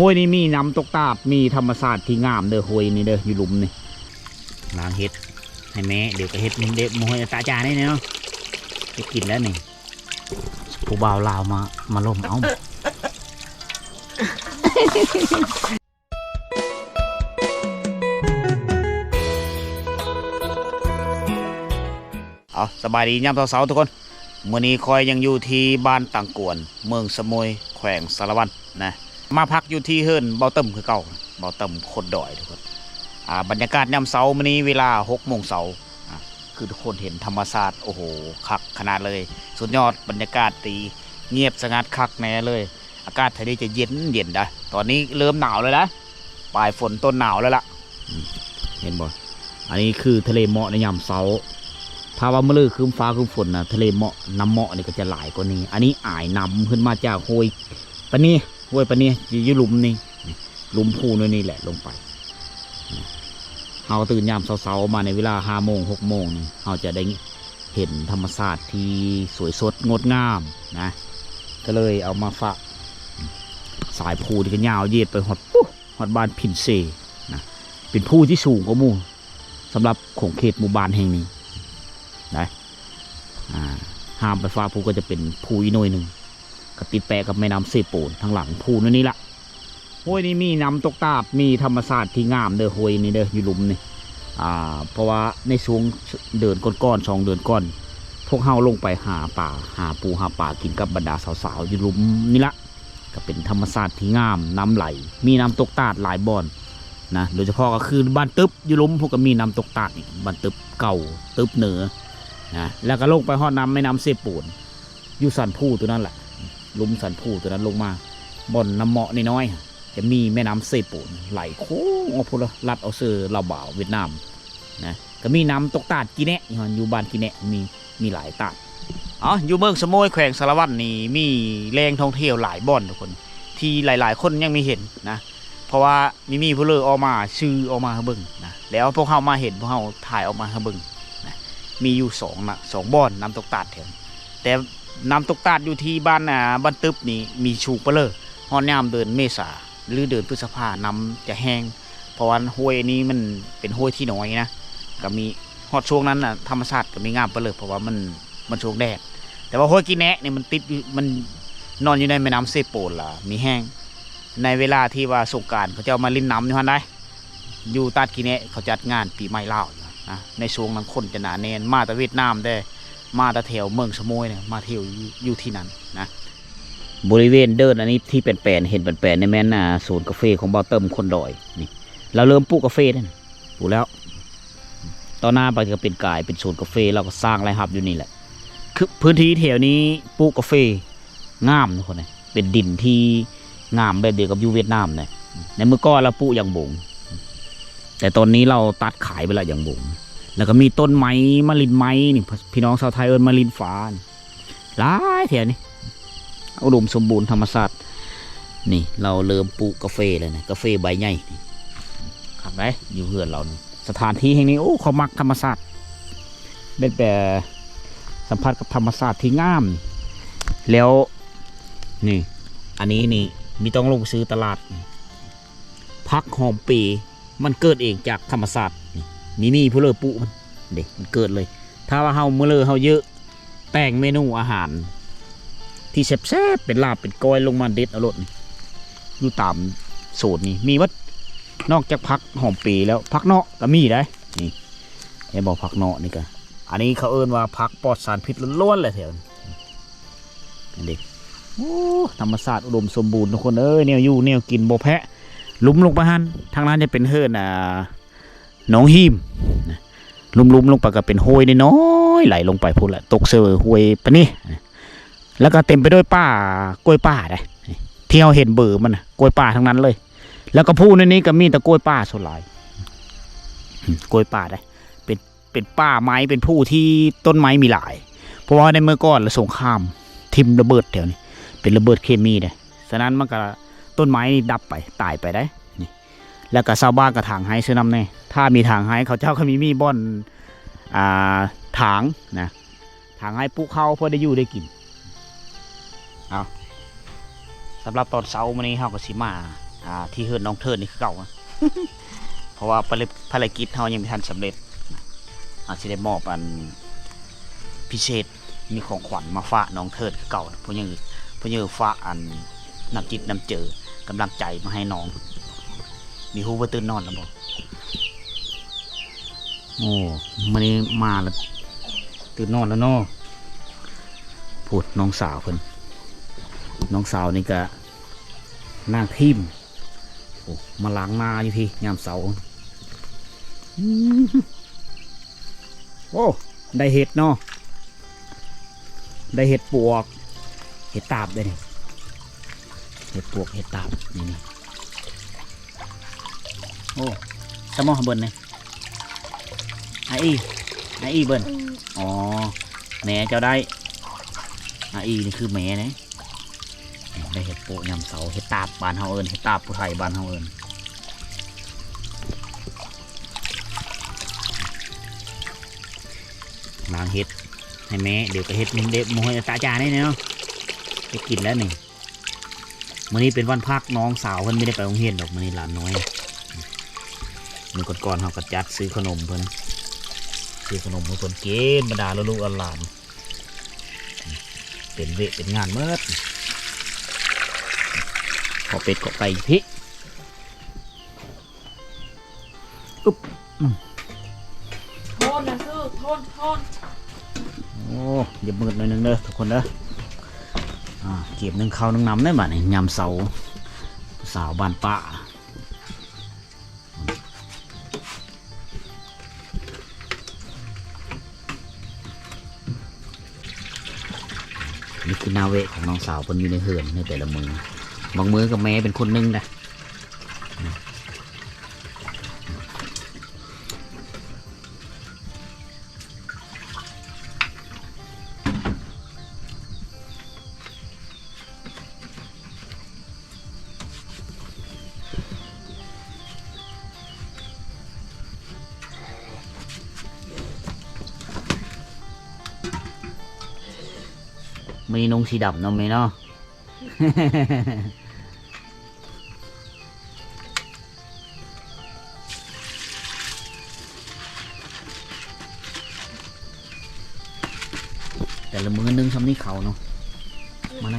ຫ້ວຍນີ້ມີນ້ຳຕົກຕາດ ມີທຳມະຊາດທີ່ງາມເດີ ຫ້ວຍນີ້ເດີ ຢູ່ລຸ່ມນີ້. ລ້າງເຫັດໃຫ້ແມ່ ດຽວກໍເຮັດເດັບໝູເຮັດຕາຈານນີ້ເນາະ ໄດ້ກິນແລ້ວນີ້. ຜູ້ບ່າວລາວມາ ມາລົມເອົາ. ເອົາ ສະບາຍດີຍາມເຊົ້າໆ ທຸກຄົນ. ມື້ນີ້ຂ້ອຍຍັງຢູ່ທີ່ບ້ານຕັງກວນ ເມືອງສະໂໝຍ ແຂວງສາລະວັນນະ. ມາພັກຢູ່ທີ່ເຮືອນເບົາເຕີມຄືເກົ່າ ເບົາເຕີມຄົນດອຍ ທຸກຄົນ. ອ່າ ບັນຍາກາດຍາມເຊົ້າມື້ນີ້ເວລາຫົກໂມງເຊົ້າ ອ່າ ຄືທຸກຄົນເຫັນທຳມະຊາດ ໂອ້ໂຫ ຄັກຂະໜາດເລີຍ ສຸດຍອດ ບັນຍາກາດດີ ງຽບສະຫງັດຄັກແນ່ເລີຍ. ອາກາດແຖວນີ້ຈະເຢັນໆ ດາ ຕອນນີ້ເລີ່ມໜາວແລ້ວນະ ປາຍຝົນຕົ້ນໜາວແລ້ວລະ. ອືມ ເຫັນບໍ່ ອັນນີ້ຄືທະເລເມາະໃນຍາມເຊົ້າ. ຖ້າວ່າມື້ລືຄຶ້ມຟ້າຄຶ້ມຝົນນະ ທະເລເມາະ ນ້ຳເມາະນີ້ກໍຈະຫຼາຍກວ່ານີ້. ອັນນີ້ອາຍນ້ຳຂຶ້ນມາຈາກຫ້ວຍປານີ ຫ້ວຍປານີ ຢູ່ລຸ່ມນີ້ ນີ້ ລຸ່ມພູນ້ອຍນີ້ແຫຼະລົງໄປ. ເຮົາຕື່ນຍາມເຊົ້າໆ ມາໃນເວລາຫ້າໂມງ ຫົກໂມງນີ້ ເຮົາຈະໄດ້ເຫັນທຳມະຊາດທີ່ສວຍສົດງົດງາມນະ ກໍເລີຍເອົາມາຝາກ. ສາຍພູນີ້ກໍຍາວເຢດໄປຮອດ ປູ້ ຮອດບ້ານພິນເຊນະ ເປັນພູທີ່ສູງກວ່າໝູ່ ສຳລັບຂົງເຂດໝູ່ບ້ານແຫ່ງນີ້ນະ. ອ່າ ຫ້າມໄປຟ້າພູກໍຈະເປັນພູອີກໜ່ວຍໜຶ່ງ ກໍຕິດແປະກັບແມ່ນ້ຳເຊໂປນ ທາງຫຼັງພູນັ້ນນີ້ລະ. ຫ້ວຍນີ້ມີນ້ຳຕົກຕາດ ມີທຳມະຊາດທີ່ງາມເດີ ຫ້ວຍນີ້ເດີ ຢູ່ລຸ່ມນີ້. ອ່າ ເພາະວ່າໃນຊ່ວງເດືອນກ່ອນໆ ສອງເດືອນກ່ອນ ພວກເຮົາລົງໄປຫາປາ ຫາປູຫາປາກິນກັບບັນດາສາວໆ ຢູ່ລຸ່ມນີ້ລະ. ກໍເປັນທຳມະຊາດທີ່ງາມ ນ້ຳໄຫຼ ມີນ້ຳຕົກຕາດຫຼາຍບ່ອນນະ ໂດຍສະເພາະກໍຄືບ້ານຕຶບ ຢູ່ລຸ່ມພຸ້ນກໍມີນ້ຳຕົກຕາດອີກ ບ້ານຕຶບເກົ່າ ຕຶບເໜືອນະ. ແລ້ວກໍລົງໄປຮອດນ້ຳ ແມ່ນ້ຳເຊໂປນ ຢູ່ສັນພູຕົວນັ້ນແຫຼະ ລຸ່ມສັນພູຕົວນັ້ນລົງມາ ບ່ອນນ້ຳເມາະນ້ອຍໆ ຈະມີແມ່ນ້ຳເຊໂປນໄຫຼໂຄ້ງອອກພຸ້ນລະ ລັດອອກເຊີລາວບາວຫວຽດນາມນະ. ກໍມີນ້ຳຕົກຕາດກີແນະ ຢູ່ຫັ້ນ ຢູ່ບ້ານກີແນະ ມີ ມີຫຼາຍຕາດ. ເອົາ ຢູ່ເມືອງສະໂໝຍ ແຂວງສາລະວັນນີ້ ມີແຫຼ່ງທ່ອງທ່ຽວຫຼາຍບ່ອນ ທຸກຄົນ ທີ່ຫຼາຍໆຄົນຍັງມີເຫັນນະ ເພາະວ່າມີ ມີຜູ້ເລີອອກມາ ຊື່ອອກມາໃຫ້ເບິ່ງນະ ແລ້ວພວກເຮົາມາເຫັນ ພວກເຮົາຖ່າຍອອກມາໃຫ້ເບິ່ງນະ. ມີຢູ່ສອງນະ ສອງບ່ອນນ້ຳຕົກຕາດແຖວ ແຕ່ນ້ຳຕົກຕາດຢູ່ທີ່ບ້ານ ອ່າ ບ້ານຕຶບນີ້ມີສູງປານເລີ ຮອດຍາມເດືອນເມສາ ຫຼືເດືອນພຶດສະພາ ນ້ຳຈະແຫ້ງ ເພາະວ່າຫ້ວຍນີ້ມັນເປັນຫ້ວຍທີ່ນ້ອຍນະ ກໍມີ ຮອດຊ່ວງນັ້ນນະ ທຳມະຊາດກໍມີງາມປານເລີ ເພາະວ່າມັນ ມັນຊ່ວງແດດ. ແຕ່ວ່າຫ້ວຍກີແນະນີ້ມັນຕິດຢູ່ ມັນນອນຢູ່ໃນແມ່ນ້ຳເຊໂປນລະ ມີແຫ້ງ. ໃນເວລາທີ່ວ່າສົງການ ເຂົາເຈົ້າມາຫຼິ້ນນ້ຳຢູ່ຫັ້ນໃດ໋ ຢູ່ຕາດກີແນະ ເຂົາຈັດງານປີໃໝ່ລາວຢູ່ຫັ້ນນະ ໃນຊ່ວງນັ້ນຄົນຈະໜາແໜ້ນ ມາແຕ່ຫວຽດນາມເດ້ ມາແຕ່ແຖວເມືອງສະໂໝຍນະ ມາທ່ຽວຢູ່ ຢູ່ທີ່ນັ້ນນະ. ບໍລິເວນເດີ່ນອັນນີ້ທີ່ແປນໆ ເຫັນແປນໆນີ້ແມ່ນ ອ່າ ສວນກາເຟຂອງບ່າວເຕີມຄົນດອຍນີ້ ລາວເລີ່ມປູກກາເຟເດ້ ປູກແລ້ວ ຕໍ່ໜ້າໄປກໍເປັນກາຍເປັນສວນກາເຟ ລາວກໍສ້າງລາຍຮັບຢູ່ນີ້ແຫຼະ. ຄືພື້ນທີ່ແຖວນີ້ປູກກາເຟງາມ ທຸກຄົນເອີຍ ເປັນດິນທີ່ງາມແບບດຽວກັບຢູ່ຫວຽດນາມເດ້. ໃນເມື່ອກ່ອນລາວປູກຢາງບົງ ແຕ່ຕອນນີ້ລາວຕັດຂາຍໄປລະຢາງບົງ. ແລ້ວກໍມີຕົ້ນໄມ້ ມາລິນໄມ້ນີ້ ພີ່ນ້ອງຊາວໄທເອີ້ນມາລິນຟ້ານີ້ ຫຼາຍແຖວນີ້ ອຸດົມສົມບູນທຳມະຊາດ. ນີ້ລາວເລີ່ມປູກກາເຟແລ້ວນະ ກາເຟໃບໃຫຍ່ນີ້ ຄັກໄດ໋ ຢູ່ເຮືອນລາວນີ້. ສະຖານທີ່ແຫ່ງນີ້ ໂອ້ ຂ້ອຍມັກທຳມະຊາດ ເປັນແບບສຳຜັດກັບທຳມະຊາດທີ່ງາມ. ແລ້ວນີ້ ອັນນີ້ນີ້ ມີຕ້ອງລົງໄປຊື້ຕະຫຼາດ ຜັກຫອມເປ ມັນເກີດເອງຈາກທຳມະຊາດ. ນີ້ ມີ ມີຜູ້ເລີປູກມັນເດ້ ມັນເກີດເລີຍ. ຖ້າວ່າເຮົາ ມື້ເລີເຮົາເຢີະ ແຕ່ງເມນູອາຫານທີ່ແຊບໆ ເປັນລາບເປັນກ້ອຍ ລົງມາເດັດເອົາໂລດ ຢູ່ຕາມໂຊນນີ້ມີໝົດ. ນອກຈາກຜັກຫອມເປແລ້ວ ຜັກເນາະກໍມີໄດ໋. ນີ້ ເຫັນບໍ່ ຜັກເນາະນີ້ກໍ ອັນນີ້ເຂົາເອີ້ນວ່າຜັກປອດສານພິດລ້ວນໆ ແຫຼະແຖວນີ້. ອັນນີ້ ໂອ້ ທຳມະຊາດອຸດົມສົມບູນ ທຸກຄົນເອີຍ ແນວຢູ່ແນວກິນບໍ່ແພ້. ລຸ່ມລົງໄປຫັ້ນ ທາງນັ້ນຈະເປັນເຮືອນ ອ່າ ໜອງຫີມນະ ລຸ່ມໆລົງໄປກໍເປັນຫ້ວຍນ້ອຍໆ ໄຫຼລົງໄປພຸ້ນແຫຼະ ຕົກໃສ່ຫ້ວຍປານີ້ນະ. ແລ້ວກໍເຕັມໄປດ້ວຍປ່າ ກ້ວຍປ່າເດ້ ທີ່ເຮົາເຫັນເບີມັນນະ ກ້ວຍປ່າທັງນັ້ນເລີຍ. ແລ້ວກໍພູໃນນີ້ກໍມີແຕ່ກ້ວຍປ່າສ່ວນຫຼາຍ ອືມ ກ້ວຍປ່າເດ້ ເປັນ ເປັນປ່າໄມ້ ເປັນພູທີ່ຕົ້ນໄມ້ມີຫຼາຍ ເພາະວ່າໃນເມື່ອກ່ອນລະສົງຄາມ ຖິ້ມລະເບີດແຖວນີ້ ເປັນລະເບີດເຄມີເດ້. ສະນັ້ນມັນກໍ ຕົ້ນໄມ້ນີ້ດັບໄປ ຕາຍໄປໄດ໋ ນີ້. ແລ້ວກໍຊາວບ້ານກໍຖາງໄຮ່ຊື່ນຳແດ່ ຖ້າມີຖາງໄຮ່ ເຂົາເຈົ້າກໍມີ ມີບ່ອນ ອ່າ ຖາງນະ ຖາງໄຮ່ປູກເຂົ້າ ພໍໄດ້ຢູ່ໄດ້ກິນ. ເອົາ ສຳລັບຕອນເຊົ້າມື້ນີ້ ເຮົາກໍຊິມາ ອ່າ ທີ່ເຮືອນນ້ອງເທີນນີ້ຄືເກົ່າ ເພາະວ່າພາລະ ພາລະກິດເຮົາຍັງບໍ່ທັນສຳເລັດ. ເຮົາຊິໄດ້ມອບອັນພິເສດ ມີຂອງຂວັນມາຝາກນ້ອງເທີນຄືເກົ່າ. ຜູ້ໃຫຍ່ ຜູ້ໃຫຍ່ຝາກອັນນ້ຳຈິດນ້ຳເຈີ ກຳລັງໃຈມາໃຫ້ນ້ອງ. ມີຮູ້ວ່າຕື່ນນອນແລ້ວບໍ່? ໂອ້ ມື້ນີ້ມາແລ້ວ ຕື່ນນອນແລ້ວເນາະ. ພຸ້ນ ນ້ອງສາວເພິ່ນ ນ້ອງສາວນີ້ກະນັ່ງທີມ ໂອ້ ມາລ້າງໜ້າຢູ່ພີ້ຍາມເຊົ້າ. ອືມ ໂອ້ ໄດ້ເຫັດເນາະ ໄດ້ເຫັດປວກ ເຫັດຕາບເດ້ນີ້ ເຫັດປວກ ເຫັດຕາບ ນີ້ ນີ້. ໂອ້ ສະໝໍເບິ່ນນີ້ ອາອີ ອາອີເບິ່ນ. ອໍ ແມ່ເຈົ້າໄດ້ ອາອີນີ້ຄືແມ່ເດ້. ໄດ້ເຫັດໂປະຍາມເຊົ້າ ເຫັດຕາບບ້ານເຮົາເອີ້ນ ເຫັດຕາບຜູ້ໄທບ້ານເຮົາເອີ້ນ. ລ້າງເຫັດໃຫ້ແມ່ ດຽວກໍເຮັດເດັບໝູໃຫ້ຕາຈານນີ້ເນາະ ໄດ້ກິນແລ້ວນີ້. ມື້ນີ້ເປັນວັນພັກ ນ້ອງສາວເພິ່ນບໍ່ໄດ້ໄປໂຮງຮຽນດອກ ມື້ນີ້ຫຼານນ້ອຍ. ມື້ກ່ອນໆເຮົາກໍຈັດຊື້ຂະໜົມເພິ່ນ ຊື້ຂະໜົມໃຫ້ເພິ່ນກິນ ບັນດາລູກໆຫຼານໆ ເປັນວຽກເປັນງານໝົດ. ເຄາະເປັດເຄາະໄກ່ພີ້ ອຶບ ອືມ ໂທນນະ ຄື ໂທນ ໂທນ. ໂອ້ ຢ່າມືດໜ້ອຍໜຶ່ງເດີທຸກຄົນເດີ. ອ່າ ກຽມໜຶ້ງເຂົ້າໜຶ້ງນ້ຳເດ້ບາດນີ້ ຍາມເຊົ້າ ສາວບ້ານປ່າ. ນີ້ຄືໜ້າເວະຂອງນ້ອງສາວເພິ່ນຢູ່ໃນເຮືອນໃນແຕ່ລະມື້ ບາງມື້ກໍແມ່ເປັນຄົນໜຶ່ງນະ. ມື້ນີ້ນຸ່ງສີດຳເນາະແມ່ເນາະ. ແຕ່ລະມື້ໜຶ່ງຊ່ຳນີ້ເຂົ້າເນາະ. ມາໄນ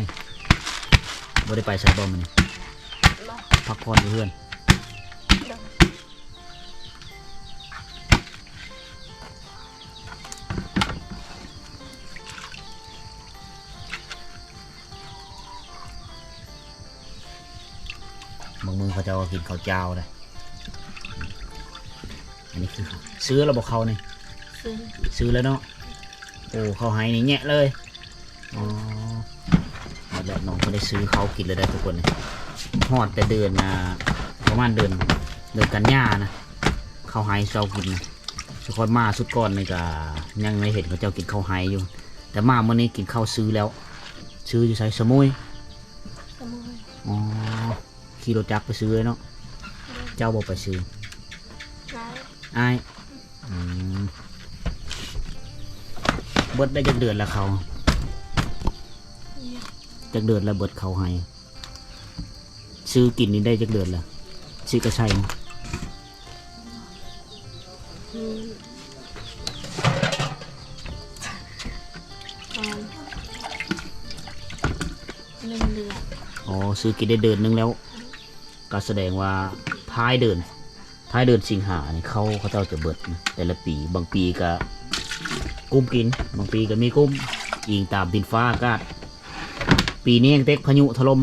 ບໍ່ໄດ້ໄປໃສບໍ່ມື້ນີ້? ພັກຜ່ອນຢູ່ເຮືອນ. ບາງມື້ເຂົາເຈົ້າກໍກິນເຂົ້າຈ້າວໄດ໋. ອັນນີ້ຄືຊື້ແລ້ວບໍ່ເຂົ້ານີ້? ຊື້ ຊື້ແລ້ວເນາະ. ໂອ້ ເຂົ້າໄຮ່ນີ້ແຍະເລີຍ. ອໍ ແລ້ວນ້ອງກໍໄດ້ຊື້ເຂົ້າກິນແລ້ວໄດ໋ທຸກຄົນ. ຮອດແຕ່ເດືອນ ອ່າ ປະມານເດືອນ ເດືອນກັນຍານະ ເຂົ້າໄຮ່ເຈົ້າກິນນະ. ສຸກອດມາສຸດກ່ອນນີ້ກໍຍັງໄດ້ເຫັນເຂົາເຈົ້າກິນເຂົ້າໄຮ່ຢູ່ ແຕ່ມາມື້ນີ້ກິນເຂົ້າຊື້ແລ້ວ. ຊື້ຢູ່ໃສ? ສະມຸຍ. ສະມຸຍ. ອໍ ຂີ່ລົດຈັກໄປຊື້ເລີຍເນາະ. ໂດຍ. ເຈົ້າບໍ່ໄປຊື້? ອ້າຍ. ອ້າຍ. ອືມ ເບິດໄດ້ຈັກເດືອນລະເຂົ້າ? ຈັກເດືອນລະເບິດເຂົ້າໄຮ່? ຊື້ກິນນີ້ໄດ້ຈັກເດືອນລະ? ຊື້ກະໄຊ. ອືມ ໜຶ່ງເດືອນ. ອໍ ຊື້ກິນໄດ້ເດືອນໜຶ່ງແລ້ວ ກໍສະແດງວ່າທ້າຍເດືອນ ທ້າຍເດືອນສິງຫານີ້ ເຂົ້າເຂົາເຈົ້າຈະເບິດນະ ແຕ່ລະປີ. ບາງປີກະກຸ້ມກິນ ບາງປີກະມີກຸ້ມ ອີງຕາມດິນຟ້າອາກາດ. ປີນີ້ເຕັກພາຍຸຖະຫຼົ່ມ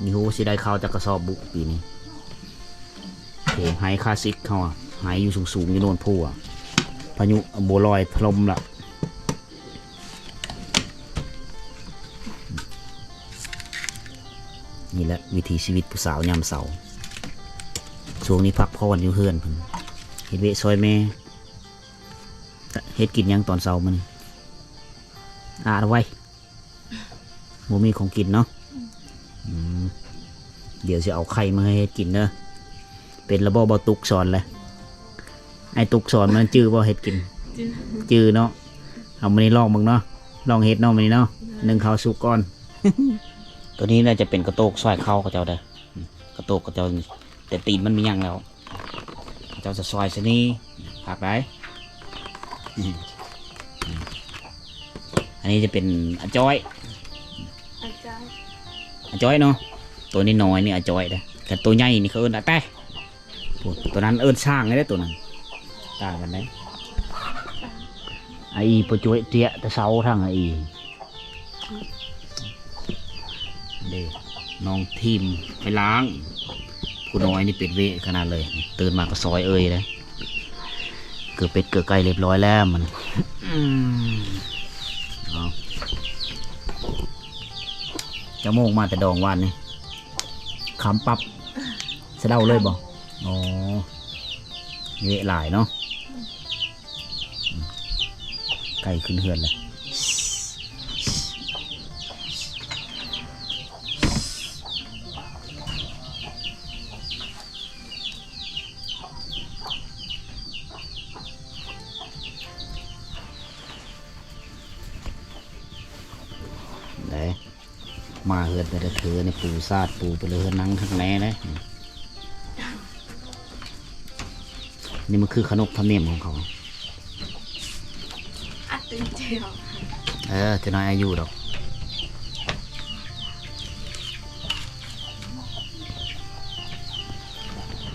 ມີຮູ້ຊິໄດ້ເຂົ້າຈັກກະສອບບຸປີນີ້. ໂອ້ ໄຮ່ຄາຊິກເຮົາ ໄຮ່ຢູ່ສູງໆ ຢູ່ໂນນພູ ພາຍຸບົວລອຍຖະຫຼົ່ມລະ. ນີ້ແຫຼະວິຖີຊີວິດຜູ້ສາວຍາມເຊົ້າ. ຊ່ວງນີ້ພັກຜ່ອນຢູ່ເຮືອນເພິ່ນ ເຮັດວຽກຊ່ອຍແມ່. ເຮັດກິນຫຍັງຕອນເຊົ້າມື້ນີ້? ອາດໄວ້ ບໍ່ມີຂອງກິນເນາະ. ອືມ ດຽວຊິເອົາໄຂ່ມາໃຫ້ເຮັດກິນເດີ. ເປັນລະບໍ່? ບໍ່ ຕຸກສອນແຫຼະ ອ້າຍຕຸກສອນມັນຈື່ບໍ່ເຮັດກິນ? ຈື່ ຈື່ເນາະ. ເອົາມື້ນີ້ລອງເບິ່ງເນາະ ລອງເຮັດເນາະມື້ນີ້ເນາະ. ໜຶ້ງເຂົ້າສຸກກ່ອນ. ໂຕນີ້ໜ້າຈະເປັນກະໂຕກຊ່ອຍເຂົ້າເຂົາເຈົ້າເດີ. ກະໂຕກຂະເຈົ້ານີ້ ແຕ່ຕີນມັນມີຫຍັງແລ້ວ ເຈົ້າຈະຊອຍຊະນີ້ ຄັກໄດ໋. ອັນນີ້ຈະເປັນອາຈ້ອຍ ອາຈ້ອຍ ອາຈ້ອຍເນາະ. ໂຕນ້ອຍໆນີ້ອາຈ້ອຍເດ້ ຄັນໂຕໃຫຍ່ນີ້ເຂົາເອີ້ນອາແຕ້. ໂອ້ ໂຕນັ້ນເອີ້ນຊ້າງເດ້ ໂຕນັ້ນ ຕ່າງກັນເດ້. ອາອີປະຈົວຍເຕຍແຕ່ເຊົ້າທັງອາອີ ເດ້ ນ້ອງທີມໄປລ້າງ. ຜູ້ນ້ອຍນີ້ເປັນເວຂະໜາດເລີຍ ຕື່ນມາກໍຊອຍເອີຍເດ້. ເກືອເປັດເກືອໄກ່ລຽບຮ້ອຍແລ້ວມັນ. ເອົາ ຈັກໂມງມາແຕ່ດອງວານນີ້? ຄ່ຳປັບ ສະເດົາເລີຍບໍ່? ອໍ ເວະຫຼາຍເນາະ. ໃກ້ຂຶ້ນເຮືອນແລ້ວ. ເດ້ ມາເຮືອນແຕ່ລະເທື່ອນີ້ ປູສາດປູໄປເລີຍ ນັ່ງຄັກແນ່ເດ້. ນີ້ມັນຄືຂະໜົບທຳນຽມຂອງເຂົາ. ອັດເຕັມທີ່. ເອີ ຈັກໜ້ອຍອາຍຸດອກ.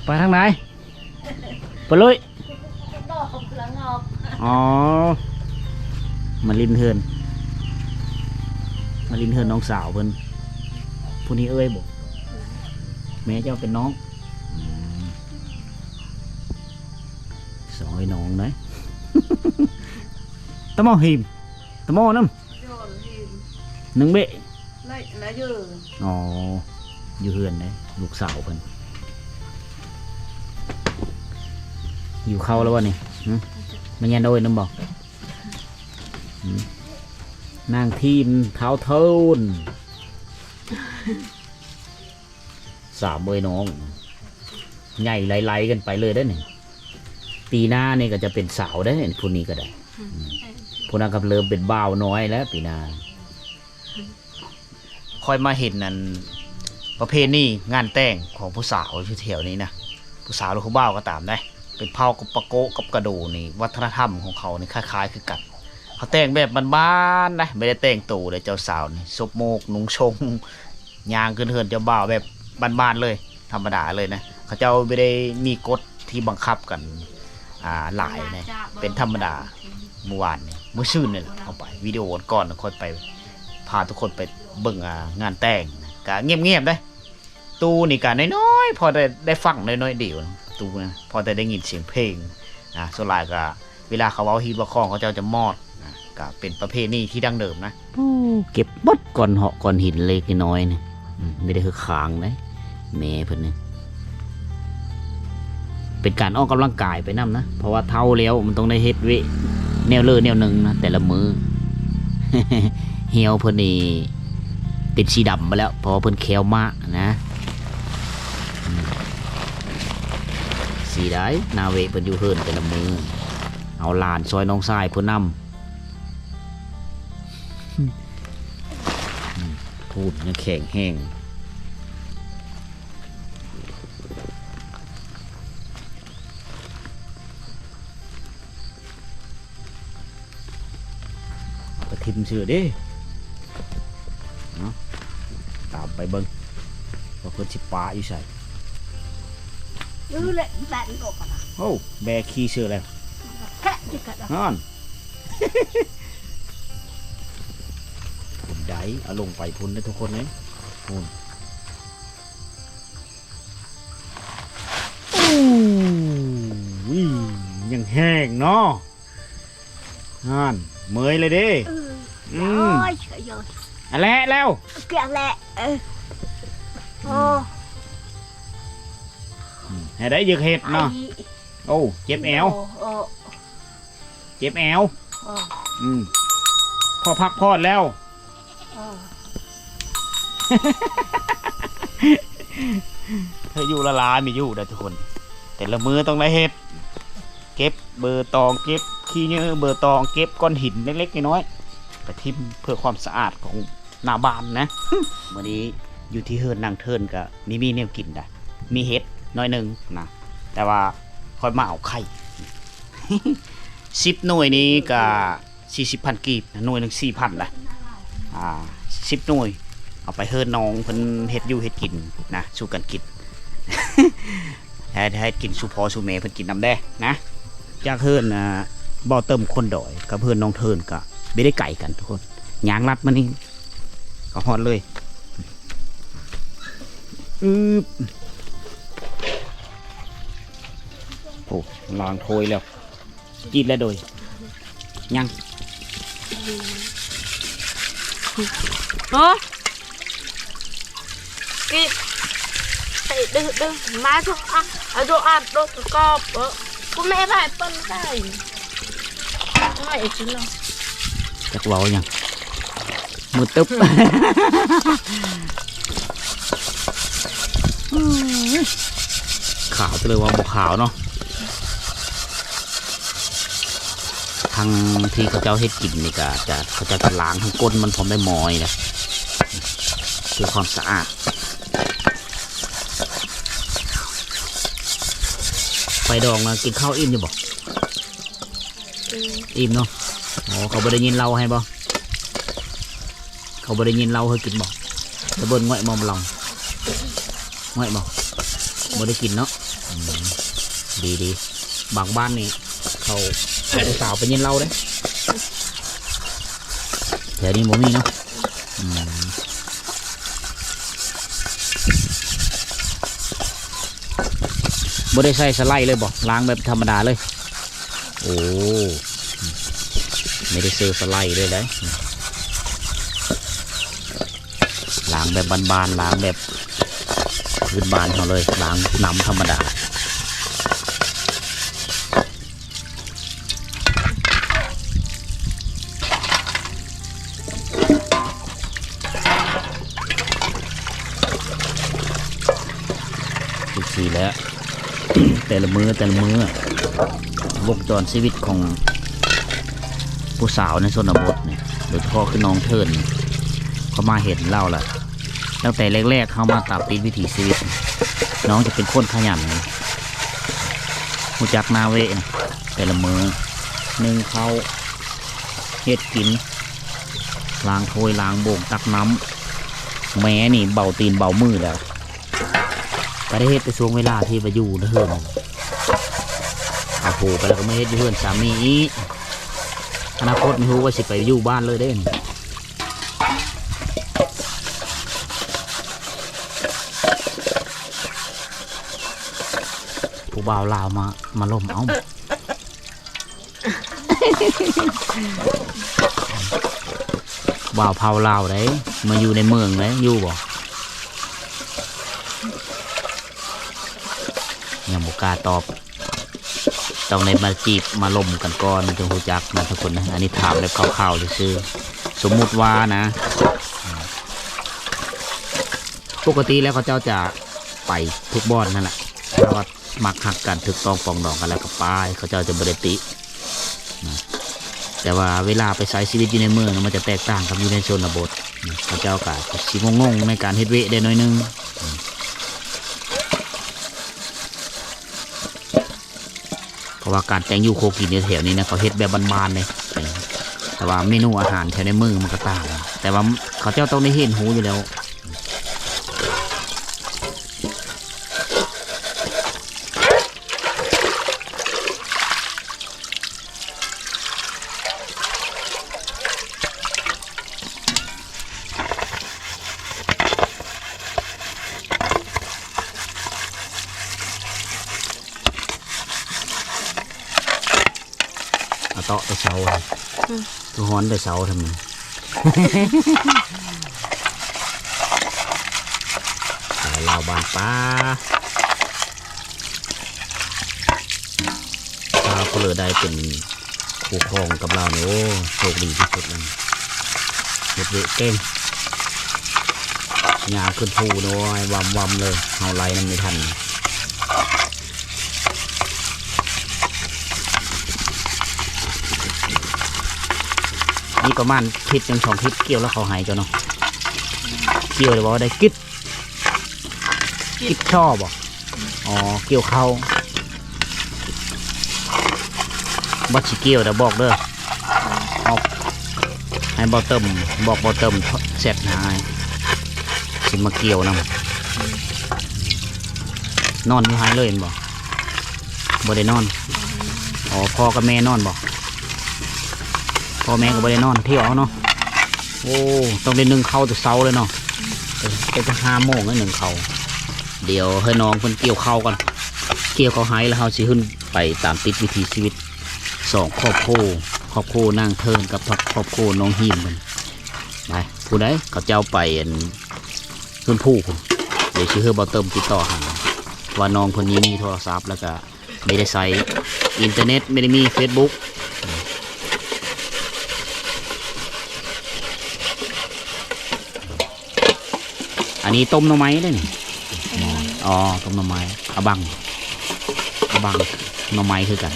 ໄປທາງໃດ? ປະລຸຍ. ອໍ ມາຫຼິ້ນເຮືອນ ມາຫຼິ້ນເຮືອນນ້ອງສາວເພິ່ນ. ຜູ້ນີ້ເອື້ອຍບໍ່? ແມ່ເຈົ້າເປັນນ້ອງ. ອືມ ສອງເອື້ອຍນ້ອງເດ້. ຕະໝໍຫີມ ຕະໝໍນຳ ໜຶ່ງເບະ. ອໍ ຢູ່ເຮືອນເດ້ ລູກສາວເພິ່ນ. ຫິວເຂົ້າແລ້ວບໍ່ນີ້? ຫຶ ມາແຍ່ນໂດຍນຳບໍ່? ຫຶ ນາງທີມທ້າວເທີນ ສາມເອື້ອຍນ້ອງ ໃຫຍ່ໄລ່ໆກັນໄປເລີຍເດ້ນີ້. ປີໜ້ານີ້ກໍຈະເປັນສາວໄດ້ນີ້ ຜູ້ນີ້ກໍໄດ້. ຫຶ ຜູ້ນັ້ນກໍເລີ່ມເປັນບ່າວນ້ອຍແລ້ວປີໜ້າ. ຂ້ອຍມາເຫັນອັນປະເພນີງານແຕ່ງຂອງຜູ້ສາວຢູ່ແຖວນີ້ນະ ຜູ້ສາວຫຼືຜູ້ບ່າວກໍຕາມໄດ໋ ເປັນເຜົ່າກັບປະໂກະກັບກະໂດນີ້ ວັດທະນະທຳຂອງເຂົານີ້ຄ້າຍໆຄືກັນ. ເຂົາແຕ່ງແບບບ້ານໆນະ ບໍ່ໄດ້ແຕ່ງໂຕເດ້ ເຈົ້າສາວນີ້ ສົບໂໝກ ນຸ່ງຊົງ ຍ່າງຂຶ້ນເຮືອນເຈົ້າບ່າວແບບບ້ານໆເລີຍ ທຳມະດາເລີຍນະ. ເຂົາເຈົ້າບໍ່ໄດ້ມີກົດທີ່ບັງຄັບກັນ ອ່າ ຫຼາຍນະ ເປັນທຳມະດາ. ມື້ວານນີ້ ມື້ຊືນນີ້ແຫຼະ ເຮົາໄປ ວິດີໂອກ່ອນ ຂ້ອຍໄປ ພາທຸກຄົນໄປເບິ່ງ ອ່າ ງານແຕ່ງນະ ກະງຽບໆເດ້. ຕູ້ນີ້ກະນ້ອຍໆ ພໍໄດ້ ໄດ້ຟັງໜ້ອຍໆດຽວ ຕູ້ນະ ພໍແຕ່ໄດ້ຍິນສຽງເພງນະ. ສ່ວນຫຼາຍກະເວລາເຂົາເວົ້າຮີດເວົ້າຄອງ ເຂົາເຈົ້າຈະມອດນະ ກະເປັນປະເພນີທີ່ດັ້ງເດີມນະ. ໂອ້ ເກັບໝົດກ້ອນເຫາະກ້ອນຫີນເລັກນ້ອຍນີ້. ອືມ ບໍ່ໄດ້ຄືຄ້າງເດ້ ແມ່ເພິ່ນນີ້ ເປັນການອອກກຳລັງກາຍໄປນຳນະ ເພາະວ່າເຖົ້າແລ້ວມັນຕ້ອງໄດ້ເຮັດວຽກແນວເລີແນວໜຶ່ງນະ ແຕ່ລະມື້. ຮຽວເພິ່ນນີ້ເປັນສີດຳໄປແລ້ວ ເພາະວ່າເພິ່ນແຂ້ວມ້ານະ. ອືມ ສີໄດ້ ໜ້າເວະເພິ່ນຢູ່ເຮືອນແຕ່ລະມື້ ເອົາຫຼານຊ່ອຍນ້ອງຊາຍເພິ່ນນຳ. ອືມ ພູນຍັງແຂງແຮງ. ໄປຖິ້ມຊື່ເດ້ ເນາະ ຕາມໄປເບິ່ງວ່າເພິ່ນຊິປະຢູ່ໃສ. ເອີ ແລະ ແບກກໍ ໂອ້ ແບກຂີ່ເຊື່ອແລ້ວ ແຄະຊິກະ ຫັ້ນ ພຸ້ນໃດ ເອົາລົງໄປພຸ້ນເດ້ທຸກຄົນເອີຍ ພຸ້ນ. ໂອ້ຍ ຍັງແຮງເນາະ ຫັ້ນ ເມີຍເລີຍເດ້. ອືມ ອືມ ໂອ້ຍ ອັນແລະແລ້ວ ກະແລະ ເອີ ໂອ້ ອືມ ໃຫ້ໄດ້ຢາກເຮັດເນາະ. ໂອ້ ເຈັບແອວ ໂອ້ ເຈັບແອວ. ອໍ ອືມ ພໍພັກຜ່ອນແລ້ວ ເອີ ເຮັດຢູ່ລະລາມີຢູ່ໄດ໋ທຸກຄົນ ແຕ່ລະມື້ຕ້ອງໄດ້ເຮັດ ເກັບເບີຕອງ ເກັບຂີ້ເຫຍື້ອເບີຕອງ ເກັບກ້ອນຫີນເລັກໆນ້ອຍໆ ໄປຖິ້ມເພື່ອຄວາມສະອາດຂອງໜ້າບ້ານນະ. ມື້ນີ້ຢູ່ທີ່ເຮືອນນາງເທີນກະມີ ມີແນວກິນໄດ໋. ມີເຫັດໜ້ອຍໜຶ່ງນະ ແຕ່ວ່າຂ້ອຍມາເອົາໄຂ່ ສິບໜ່ວຍນີ້ກະສີ່ສິບພັນກີບ ໜ່ວຍໜຶ່ງສີ່ພັນນະ ອ່າ ສິບໜ່ວຍ ເອົາໄປເຮືອນນ້ອງເພິ່ນເຮັດຢູ່ເຮັດກິນນະ ສູ່ກັນກິນ ໃຫ້ ໃຫ້ກິນສູ່ພໍ່ສູ່ແມ່ເພິ່ນກິນນຳແດ່ນະ. ຈາກເຮືອນ ອ່າ ບໍ່ເຕີມຄົນດອຍກັບເຮືອນນ້ອງເທີນກະບໍ່ໄດ້ໄກກັນທຸກຄົນ ຍ່າງລັດມານີ້ກະຮອດເລີຍ. ອືບ ໂອ້ ລ້າງຖ້ວຍແລ້ວ ຈີດແລ້ວໂດຍ ຍັງ ໂອ້ ກີດ ໄປດື້ໆ ມາທຸກອັນ ເອົາທຸກອັນໂດດກອບ ເອີ ກູແມ່ໄປເປັນໄດ້ ໄປອີກເນາະ ຈັກເວົ້າຫຍັງ. ມືຕຶບ ຂາວ ຈະເລີຍວ່າບໍ່ຂາວເນາະ. ທັງທີ່ເຂົາເຈົ້າເຮັດກິນນີ້ກະຈະ ເຂົາເຈົ້າຈະລ້າງທັງກົ້ນມັນພ້ອມໄດ້ໝໍນີ້ນະ ເພື່ອຄວາມສະອາດ. ໄປດອງແລ້ວກິນເຂົ້າອີ່ມຢູ່ບໍ່? ອີ່ມເນາະ. ອໍ ເຂົາບໍ່ໄດ້ຍິນເລົ່າໃຫ້ບໍ່? ເຂົາບໍ່ໄດ້ຍິນເລົ່າໃຫ້ກິນບໍ່? ຕະເບິ່ນງ່ອຍບໍ່ລອງ? ງ່ອຍບໍ່? ບໍ່ໄດ້ກິນເນາະ. ອືມ ດີໆ ບາງບ້ານນີ້ເຂົາ ເຂົາເອົາຜູ້ສາວໄປຍິນເຫຼົ້າເດ້. ແຖວນີ້ບໍ່ມີເນາະ. ອືມ ບໍ່ໄດ້ໃສ່ສະໄລເລີຍບໍ່? ລ້າງແບບທຳມະດາເລີຍ. ໂອ້ ໄມ່ໄດ້ເຊີສະໄລເລີຍໄດ໋. ລ້າງແບບບ້ານໆ ລ້າງແບບພື້ນບ້ານເຮົາເລີຍ ລ້າງນ້ຳທຳມະດາ. ຈັ່ງຊີ້ແຫຼະ ແຕ່ລະມື້ ແຕ່ລະມື້ ວົງຈອນຊີວິດຂອງຜູ້ສາວໃນຊົນນະບົດນີ້ ໂດຍສະເພາະຄືນ້ອງເທີນນີ້ ເຂົ້າມາເຫັນລາວລະ ຕັ້ງແຕ່ແລກໆ ເຮົາມາຕາມຕິດວິຖີຊີວິດ ນ້ອງຈະເປັນຄົນຂະຫຍັນ ຮູ້ຈັກໜ້າເວະ ແຕ່ລະມື້ ໜຶ້ງເຂົ້າ ເຮັດກິນ ລ້າງຖ້ວຍລ້າງໂບງ ຕັກນ້ຳ ແມ່ນີ້ເບົາຕີນເບົາມືແລ້ວ. ກະໄດ້ເຮັດແຕ່ຊ່ວງເວລາທີ່ວ່າຢູ່ໃນເຮືອນ ເອົາຜົວໄປແລ້ວກະມາເຮັດຢູ່ເຮືອນສາມີອີກ. ອະນາຄົດບໍ່ຮູ້ວ່າຊິໄປຢູ່ບ້ານເລີຍເດ້. ຜູ້ບ່າວລາວມາ ມາລົມເອົາ. ບ່າວເຜົ່າລາວໃດ ມາຢູ່ໃນເມືອງໃດ ຢູ່ບໍ່? ຍັງບໍ່ກ້າຕອບ. ຕ້ອງໄດ້ມາຈີບມາລົມກັນກ່ອນ ມັນຈຶ່ງຮູ້ຈັກນາມສະກຸນນະ. ອັນນີ້ຖາມແບບຄ່າວໆຊື່ໆ ສົມມຸດວ່ານະ. ປົກກະຕິແລ້ວເຂົາເຈົ້າຈະໄປທຸກບ່ອນຫັ້ນລະ ຖ້າວ່າມັກຮັກກັນ ຖືກຕ້ອງປອງດອງກັນແລ້ວກະໄປ ເຂົາເຈົ້າຈະບໍ່ໄດ້ຕິນະ. ແຕ່ວ່າເວລາໄປໃຊ້ຊີວິດຢູ່ໃນເມືອງນະ ມັນຈະແຕກຕ່າງກັບຢູ່ໃນຊົນນະບົດນະ ເຂົາເຈົ້າກະຊິງົງໆໃນການເຮັດວຽກໄດ້ໜ້ອຍໜຶ່ງ. ເພາະວ່າການແຕ່ງຢູ່ຄົວກິນຢູ່ແຖວນີ້ນະ ເຂົາເຮັດແບບບ້ານໆເດ້ ແຕ່ວ່າເມນູອາຫານແຖວໃນເມືອງມັນກະຕ່າງ ແຕ່ວ່າເຂົາເຈົ້າຕ້ອງໄດ້ຮຽນຮູ້ຢູ່ແລ້ວ. ເອົາເຕາະແຕ່ເຊົ້າ ອືມ ຄືຮ້ອນແຕ່ເຊົ້າທຳໄມ? ສາວລາວບ້ານປ່າ ຖ້າຜູ້ເລີໃດເປັນ ຄູ່ຄອງກັບລາວນີ້ ໂອ້ ໂຊກດີທີ່ສຸດແລ້ວ ເຮັດວຽກເກັ່ງ ຍາມຂຶ້ນພູນີ້ ໂອ້ຍ ວຳໆເລີຍ ເຮົາໄລ່ນຳບໍ່ທັນ. ນີ້ປະມານທິດໜຶ່ງສອງທິດ ກ່ຽວແລ້ວເຂົ້າໄຮ່ເຈົ້າເນາະ ກ່ຽວແລ້ວບໍ່ໄດ້ກິດ ກິດຊໍບໍ່? ອໍ ກ່ຽວເຂົ້າ. ບໍ່ຊິກ່ຽວດອກ ບອກເດີ. ເອົາ ໃຫ້ເບົາເຕີມ ບອກເບົາເຕີມແຊັດຫາ ຊິມາກ່ຽວນຳ. ນອນຢູ່ໃຫ້ເລີຍແມ່ນບໍ່? ບໍ່ໄດ້ນອນ. ອໍ ພໍ່ກັບແມ່ນອນບໍ່? ພໍ່ແມ່ກໍບໍ່ໄດ້ນອນ ທ່ຽວເອົາເນາະ. ໂອ້ ຕ້ອງໄດ້ໜຶ້ງເຂົ້າແຕ່ເຊົ້າເລີຍເນາະ. ເອີ ແຕ່ຈະຫ້າໂມງແລ້ວໜຶ້ງເຂົ້າ. ດຽວໃຫ້ນ້ອງເພິ່ນກ່ຽວເຂົ້າກ່ອນ ກ່ຽວເຂົ້າໄຮ່ ແລ້ວເຮົາຊິຂຶ້ນໄປຕາມຕິດວິຖີຊີວິດສອງຄອບຄົວ ຄອບຄົວນາງເທີນກັບຄອບຄົວນ້ອງຮີມເພິ່ນ. ໄປ ຜູ້ໃດເຂົາເຈົ້າໄປອັນ ເຮືອນຜູ້ພຸ້ນ. ດຽວຊິໃຫ້ເບົາເຕີມຕິດຕໍ່ຫາ ວ່ານ້ອງເພິ່ນນີ້ມີໂທລະສັບ ແລ້ວກະ ບໍ່ໄດ້ໃຊ້ອິນເຕີເນັດ ບໍ່ໄດ້ມີເຟສບຸກ. ອັນນີ້ຕົ້ມໜໍ່ໄມ້ເດ້ນີ້. ອໍ ຕົ້ມໜໍ່ໄມ້ ອະບັງ ອະບັງໜໍ່ໄມ້ຄືກັນ.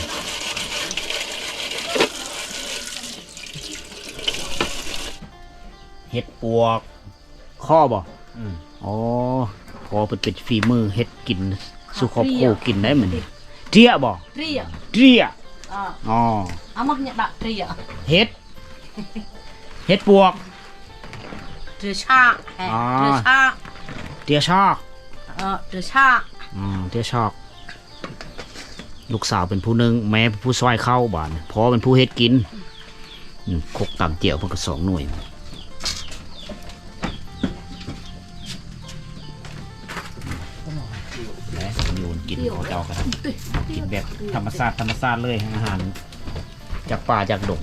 ເຫັດປວກ ຄໍບໍ່? ອືມ ອໍ ພໍເພິ່ນເປັນຝີມືເຮັດກິນສູ່ຄອບຄົວກິນໄດ້ມື້ນີ້. ເຕຍບໍ່? ເຕຍ ເຕຍ. ອໍ ເຫັດ ເຫັດປວກ ເຕຍຊາກ. ອໍ ເຕຍຊາກ ເຕຍຊາກ ເຕຍຊາກ. ອໍ ເຕຍຊາກ. ລູກສາວເປັນຜູ້ໜຶ້ງ ແມ່ເປັນຜູ້ຊອຍເຂົ້າ ບາດນີ້ພໍ່ເປັນຜູ້ເຮັດກິນ. ອືມ ຄົກຕຳຈຽວເພິ່ນກໍສອງໜ່ວຍ. ແລະ ຢູ່ກິນຂອງເຈົ້າກໍໄດ້ ກິນແບບທຳມະຊາດ ທຳມະຊາດເລີຍ ອາຫານຈາກປ່າຈາກດົງ.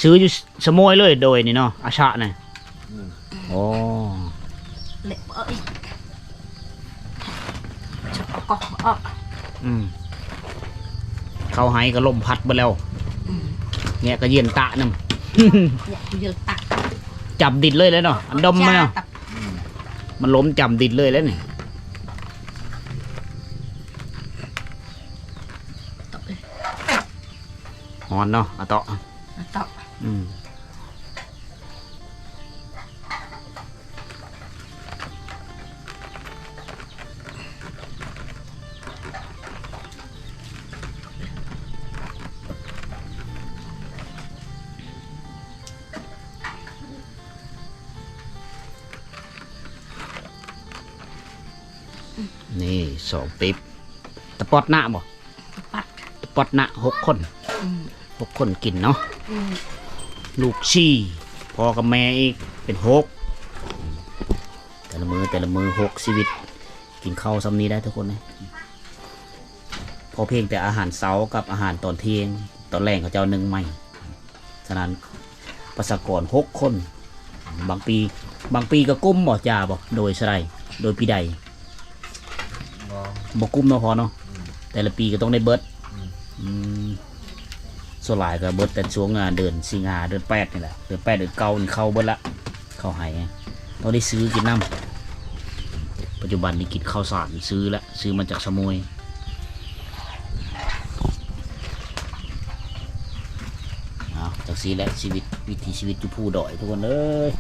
ຊື້ຢູ່ສະໂມຍເລີຍ ໂດຍນີ້ເນາະ ອາຊະນະ. ອືມ ໂອ້ ເລະເອີຍ ອືມ ເຂົ້າໄຮ່ກໍລົມພັດເບິດແລ້ວ. ອືມ ແງະກະເຢັນຕະນຳ ແງະກະເຢັນຕະ ຈຳດິນເລີຍແຫຼະເນາະ ອັນດົມມາເນາະ. ອືມ ມັນລົມຈຳດິນເລີຍແຫຼະນີ້. ຮ້ອນເນາະ ອາເຕາະ ອາເຕາະ. ອືມ ນີ້ສອງຕິບ ຕະປອດນະບໍ່? ຕະປອດ ຕະປອດນະ ຫົກຄົນ. ອືມ ຫົກຄົນກິນເນາະ. ອືມ ລູກສີ່ ພໍ່ກັບແມ່ອີກເປັນຫົກ. ແຕ່ລະມື້ ແຕ່ລະມື້ ຫົກຊີວິດ ກິນເຂົ້າຊ່ຳນີ້ໄດ້ທຸກຄົນເອີຍ. ພໍພຽງແຕ່ອາຫານເຊົ້າກັບອາຫານຕອນທ່ຽງ ຕອນແລງເຂົາເຈົ້າໜຶ້ງໃໝ່. ສະນັ້ນ ປະຊາກອນຫົກຄົນ. ບາງປີ ບາງປີກໍກຸ້ມບໍ່ ຈ່າບໍ່? ໂດຍສະໃດ ໂດຍປີໃດ? ບໍ່ ບໍ່ກຸ້ມເນາະພໍ່ເນາະ. ອືມ ແຕ່ລະປີກໍຕ້ອງໄດ້ເບິດ. ອືມ ອືມ ສ່ວນຫຼາຍກໍເບິດແຕ່ຊ່ວງ ອາ ເດືອນສິງຫາ ເດືອນແປດນີ້ແຫຼະ. ເດືອນແປດ ເດືອນເກົ້ານີ້ເຂົ້າເບິດລະ ເຂົ້າໄຮ່ ຕ້ອງໄດ້ຊື້ກິນນຳ. ປັດຈຸບັນນີ້ກິນເຂົ້າສານ ຊື້ລະ ຊື້ມາຈາກສະໂມຍ. ເອົາ ຈັ່ງຊີ້ແຫຼະ ຊີວິດ ວິຖີຊີວິດຢູ່ພູດອຍ ທຸກຄົນເອີຍ.